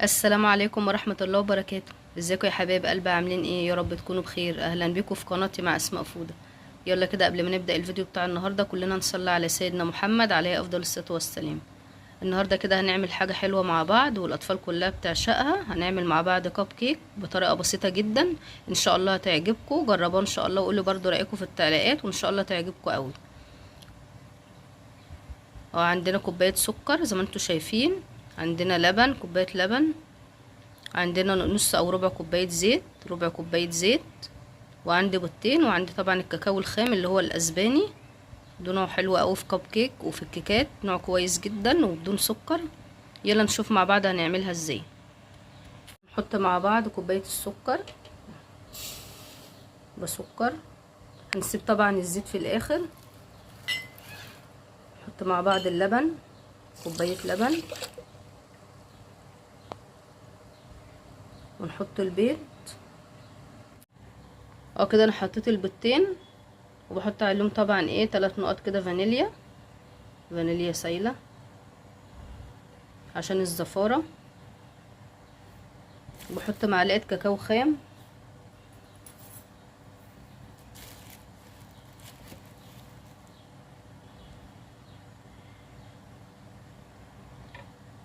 السلام عليكم ورحمة الله وبركاته. ازيكم يا حبايب قلبي؟ عاملين ايه؟ يا رب تكونوا بخير. اهلا بيكم في قناتي مع اسماء فودة. يلا كده قبل ما نبدأ الفيديو بتاع النهاردة كلنا نصلي على سيدنا محمد عليه افضل الصلاة والسلام. النهاردة كده هنعمل حاجة حلوة مع بعض والاطفال كلها بتعشقها. هنعمل مع بعض كب كيك بطريقة بسيطة جدا، ان شاء الله هتعجبكم. جربوها ان شاء الله وقولوا برضو رأيكم في التعليقات، وان شاء الله تعجبكم قوي. عندنا كوباية سكر زي ما انتم شايفين، عندنا لبن، كوباية لبن، عندنا نص او ربع كوباية زيت، ربع كوباية زيت، وعندي بيضتين، وعندي طبعا الكاكاو الخام اللي هو الاسباني. ده نوع حلو قوي في كب كيك وفي الكيكات، نوع كويس جدا وبدون سكر. يلا نشوف مع بعض هنعملها ازاي. نحط مع بعض كوباية السكر بسكر، هنسيب طبعا الزيت في الاخر. نحط مع بعض اللبن، كوباية لبن، ونحط البيض. كده انا حطيت البيضتين، وبحط عليهم طبعا 3 نقط كده فانيليا، فانيليا سايله عشان الزفاره. وبحط معلقه كاكاو خام،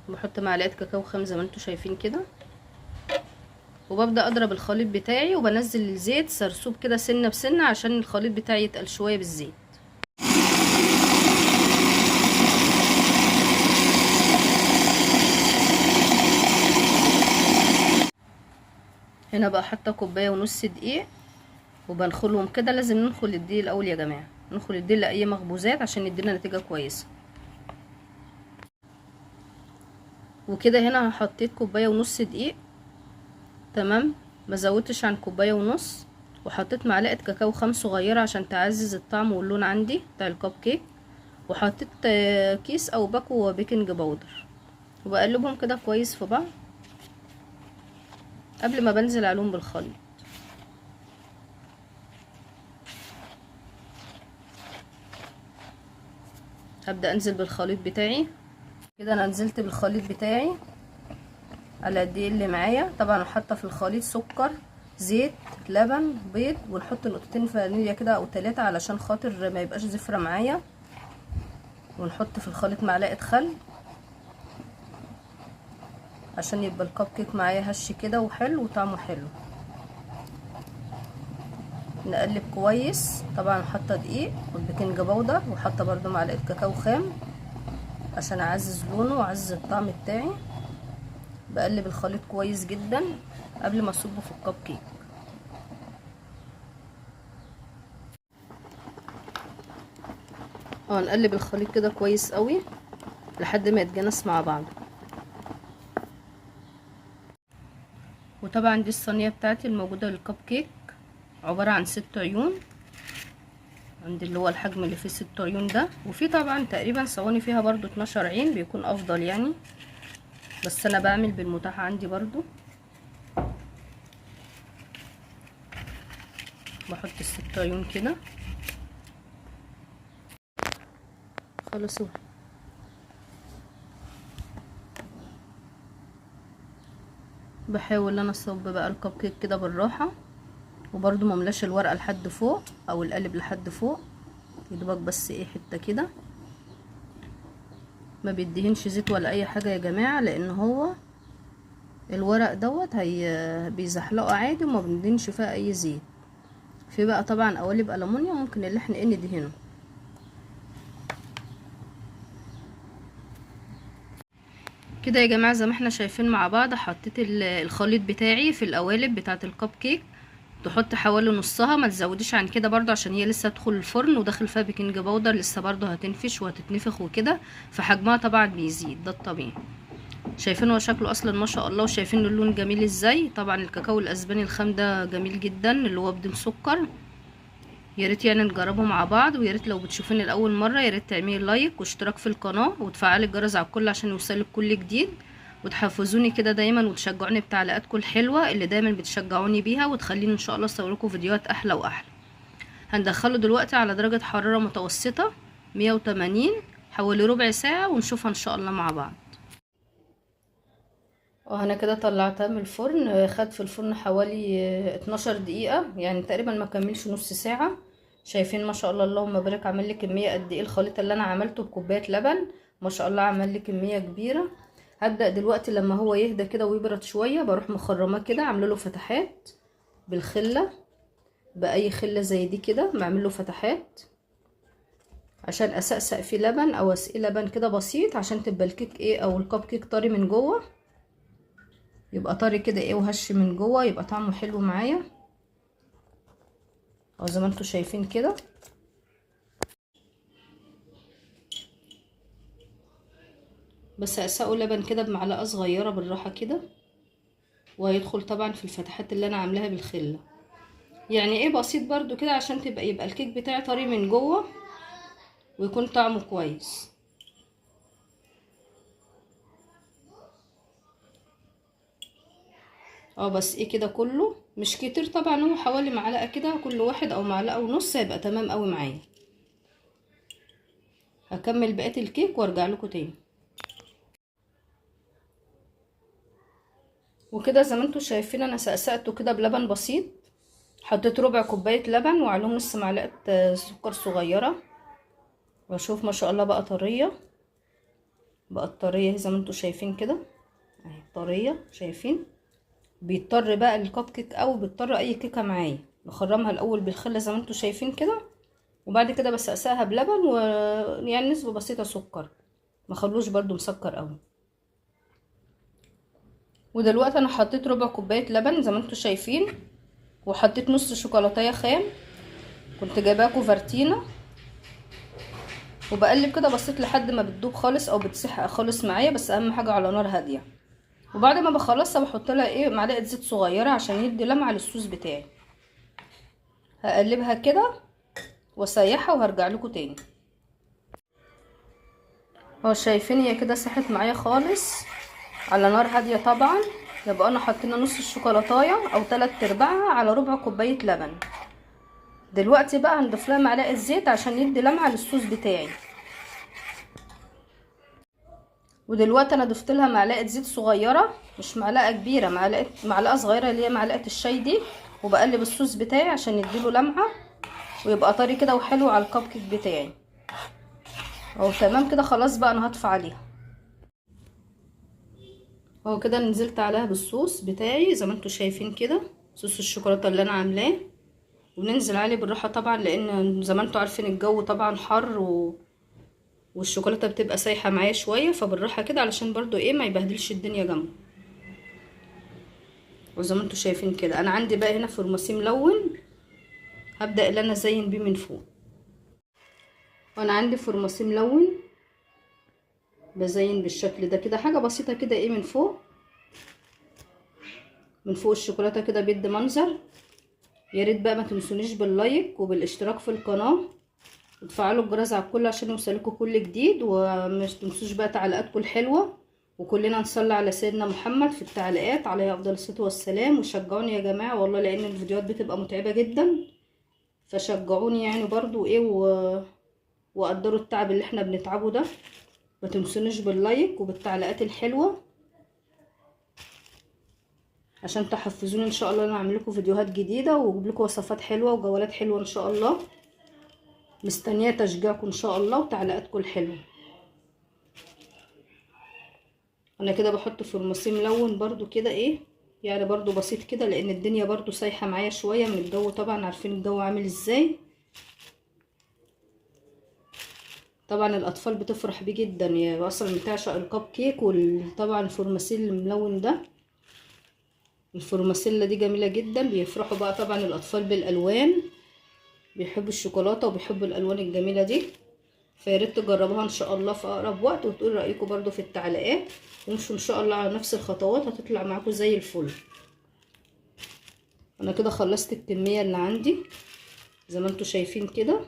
بحط معلقه كاكاو خام زي ما انتم شايفين كده. وببدأ اضرب الخليط بتاعي، وبنزل الزيت سرسوب كده سنة بسنة عشان الخليط بتاعي يتقل شوية بالزيت. هنا بقى حاطه كوباية ونص دقيق، وبنخلهم كده. لازم ننخل الدقيق الاول يا جماعة، ننخل الدقيق لاي مخبوزات عشان يدينا نتيجة كويسة. وكده هنا حطيت كوباية ونص دقيق، تمام، ما زودتش عن كوباية ونص. وحطيت معلقه كاكاو خام صغيرة عشان تعزز الطعم واللون عندي بتاع الكب كيك. وحطيت كيس او باكو baking powder، وبقلبهم كده كويس في بعض قبل ما بنزل عليهم بالخليط. هبدا انزل بالخليط بتاعي كده. انا نزلت بالخليط بتاعي على الدقيق اللي معايا. طبعا حاطه في الخليط سكر، زيت، لبن، بيض، ونحط نقطتين فانيليا كده او 3 علشان خاطر ما يبقاش زفره معايا. ونحط في الخليط معلقه خل عشان يبقى الكب كيك معايا هش كده وحلو وطعمه حلو. نقلب كويس. طبعا حاطه دقيق وال baking powder، وحاطه برده معلقه كاكاو خام عشان اعزز لونه واعزز الطعم بتاعي. بقلب الخليط كويس جدا قبل ما اصبه في الكب كيك. نقلب الخليط كده كويس قوي لحد ما يتجانس مع بعض. وطبعا دي الصينية بتاعتي الموجودة للكب كيك، عبارة عن 6 عيون، عند اللي هو الحجم اللي فيه 6 عيون ده. وفي طبعا تقريبا صواني فيها برضو 12 عين بيكون افضل يعني، بس انا بعمل بالمتاح عندي برضو. بحط ال6 عيون كده خلصوا. بحاول انا اصب بقى الكب كيك كده بالراحة، وبرضو ما املاش الورقة لحد فوق او القالب لحد فوق، يدوبك بس حتة كده. ما بيدهنش زيت ولا اي حاجة يا جماعة، لان هو الورق دوت هي بيزحلقه عادي وما بندهنش فيها اي زيت. في بقى طبعا قوالب ألمونيوم ممكن اللي احنا ندهنه. كده يا جماعة زي ما احنا شايفين مع بعض، حطيت الخليط بتاعي في القوالب بتاعه الكب كيك. تحط حوالي نصها، ما تزوديش عن كده برضو عشان هي لسه تدخل الفرن وداخل فيها baking powder، لسه برضو هتنفش وهتتنفخ وكده، فحجمها طبعا بيزيد، ده الطبيعي. شايفين هو شكله اصلا ما شاء الله، وشايفين اللون جميل ازاي. طبعا الكاكاو الاسباني الخام ده جميل جدا اللي هو بدون سكر. يا ريت يعني نجربه مع بعض، ويا ريت لو بتشوفيني لاول مرة يا ريت تعملي like واشتراك في القناة وتفعلي الجرس على الكل عشان يوصلك كل جديد، وتحفزوني كده دايما وتشجعوني بتعليقاتكم الحلوة اللي دايما بتشجعوني بيها، وتخليني ان شاء الله اصور لكم فيديوهات احلى واحلى. هندخله دلوقتي على درجه حرارة متوسطه 180 حوالي ربع ساعة، ونشوفها ان شاء الله مع بعض. انا كده طلعتها من الفرن، خد في الفرن حوالي 12 دقيقة، يعني تقريبا ما كملش نص ساعة. شايفين ما شاء الله اللهم بارك، عمل لي كمية قد ايه الخليط اللي انا عملته بكوباية لبن، ما شاء الله عمل لي كمية كبيرة. هبدأ دلوقتي لما هو يهدى كده ويبرد شوية بروح مخرماه كده، عامله له فتحات بالخلة، بأي خلة زي دي كده بعمل له فتحات عشان اسقسق فيه لبن او اسقي لبن كده بسيط، عشان تبقى الكيك ايه او الكب كيك طري من جوه، يبقى طري كده ايه وهش من جوه، يبقى طعمه حلو معايا. اهو زي ما انتوا شايفين كده. بس اسقه لبن كده بمعلقه صغيرة بالراحة كده، وهيدخل طبعا في الفتحات اللي انا عاملاها بالخله، يعني ايه بسيط برضو كده عشان يبقى الكيك بتاعي طري من جوه ويكون طعمه كويس. بس ايه كده كله مش كتير طبعا، هو حوالي معلقه كده كل واحد او معلقه ونص، هيبقى تمام قوي معايا. هكمل بقية الكيك وارجع لكم تاني. وكده زي ما انتم شايفين انا سقسقته كده بلبن بسيط، حطيت ربع كوباية لبن وعليهم نص معلقه سكر صغيرة، واشوف ما شاء الله بقى طرية، بقت طرية زي ما انتم شايفين كده اهي طرية. شايفين بيضطر بقى الكب كيك او بيضطر اي كيكة معايا، بخرمها الاول بالخله زي ما انتم شايفين كده، وبعد كده بسقسقها بلبن ويعني نسبه بسيطة سكر، ما خلوش برده مسكر قوي. ودلوقتي انا حطيت ربع كوباية لبن زي ما انتم شايفين، وحطيت نص شوكولاتة خام كنت جايباها كوفرتينا، وبقلب كده بسيط لحد ما بتدوب خالص او بتسيح خالص معايا، بس اهم حاجة على نار هادية. وبعد ما بخلصها بحط لها ايه معلقه زيت صغيرة عشان يدي لمعة للصوص بتاعي. هقلبها كده واسيحها وهرجع لكم تاني. اهو شايفين هي كده ساحت معايا خالص على نار هادية طبعا. يبقى انا حطينا نص الشوكولاتايه او 3/4 على ربع كوباية لبن. دلوقتي بقى هنضيف لها معلقه زيت عشان يدي لمعة للصوص بتاعي. ودلوقتي انا ضفت لها معلقه زيت صغيرة، مش معلقه كبيرة، معلقه صغيرة اللي هي معلقه الشاي دي، وبقلب الصوص بتاعي عشان يديله لمعة ويبقى طري كده وحلو على الكب كيك بتاعي. اهو تمام كده خلاص بقى انا هطفي عليها. اهو كده نزلت عليها بالصوص بتاعي زي ما انتوا شايفين كده، صوص الشوكولاتة اللي انا عاملاه، وبننزل عليه بالراحة طبعا لان زي ما انتوا عارفين الجو طبعا حر والشوكولاته بتبقى سايحه معايا شوية، فبالراحه كده علشان برضو ايه ما يبهدلش الدنيا جنبه. وزي ما انتوا شايفين كده انا عندي بقى هنا فرماسي ملون، هبدا اللي انا ازين بيه من فوق. وانا عندي فرماسي ملون بزين بالشكل ده كده، حاجة بسيطة كده ايه من فوق، من فوق الشوكولاتة كده بيدي منظر. يا ريت بقى ما تنسونيش بال like وبالاشتراك في القناة، وتفعلوا الجرس على الكل عشان يوصلكوا كل جديد، ومش تنسوش بقى تعليقاتكم الحلوة، وكلنا نصلي على سيدنا محمد في التعليقات عليه افضل الصلاة والسلام. وشجعوني يا جماعة والله لان الفيديوهات بتبقى متعبة جدا، فشجعوني يعني برضو ايه وقدروا التعب اللي احنا بنتعبه ده. ما تنسونيش بال like وبالتعليقات الحلوة عشان تحفزوني ان شاء الله انا اعمل لكم فيديوهات جديدة واجيب لكم وصفات حلوة وجولات حلوة ان شاء الله. مستنيه تشجيعكم ان شاء الله وتعليقاتكم الحلوة. انا كده بحط فرماسي ملون برضو كده ايه يعني برضو بسيط كده، لان الدنيا برضو سايحه معايا شوية من الجو، طبعا عارفين الجو عامل ازاي. طبعا الاطفال بتفرح بيه جدا، يعني اصلا بتعشق الكب كيك، وطبعا الفرماسيل الملون ده، الفرماسيلا دي جميلة جدا، بيفرحوا بقى طبعا الاطفال بالالوان، بيحبوا الشوكولاتة وبيحبوا الالوان الجميلة دي. فياريت تجربوها ان شاء الله في اقرب وقت، وتقولوا رايكم برضو في التعليقات، وامشوا ان شاء الله على نفس الخطوات هتطلع معاكم زي الفل. انا كده خلصت الكمية اللي عندي زي ما انتم شايفين كده.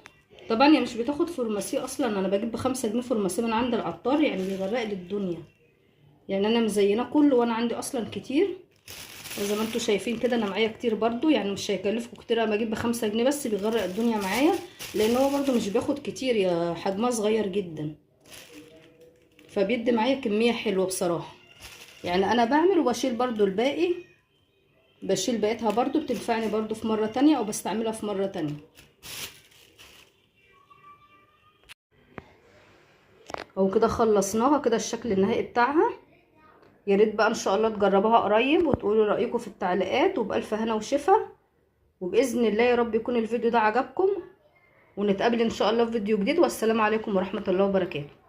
طبعا هي مش بتاخد فرماسي اصلا، انا بجيب ب5 جنيه فرماسي من عند العطار، يعني بيغرق لي الدنيا، يعني انا مزينة كله وانا عندي اصلا كتير. وزي ما انتم شايفين كده انا معايا كتير برضو، يعني مش هيكلفكم كتير، انا بجيب ب5 جنيه بس بيغرق الدنيا معايا، لان هو برضو مش بياخد كتير، يا حجمها صغير جدا، فبيدي معايا كمية حلوة بصراحة. يعني انا بعمل وبشيل برضو الباقي، بشيل بقيتها برضو، بتنفعني برضو في مرة تانية او بستعملها في مرة تانية. اهو كده خلصناها كده الشكل النهائي بتاعها. يا ريت بقى ان شاء الله تجربوها قريب وتقولوا رايكم في التعليقات، وبالف هنا وشفا، وباذن الله يا رب يكون الفيديو ده عجبكم، ونتقابل ان شاء الله في فيديو جديد. والسلام عليكم ورحمة الله وبركاته.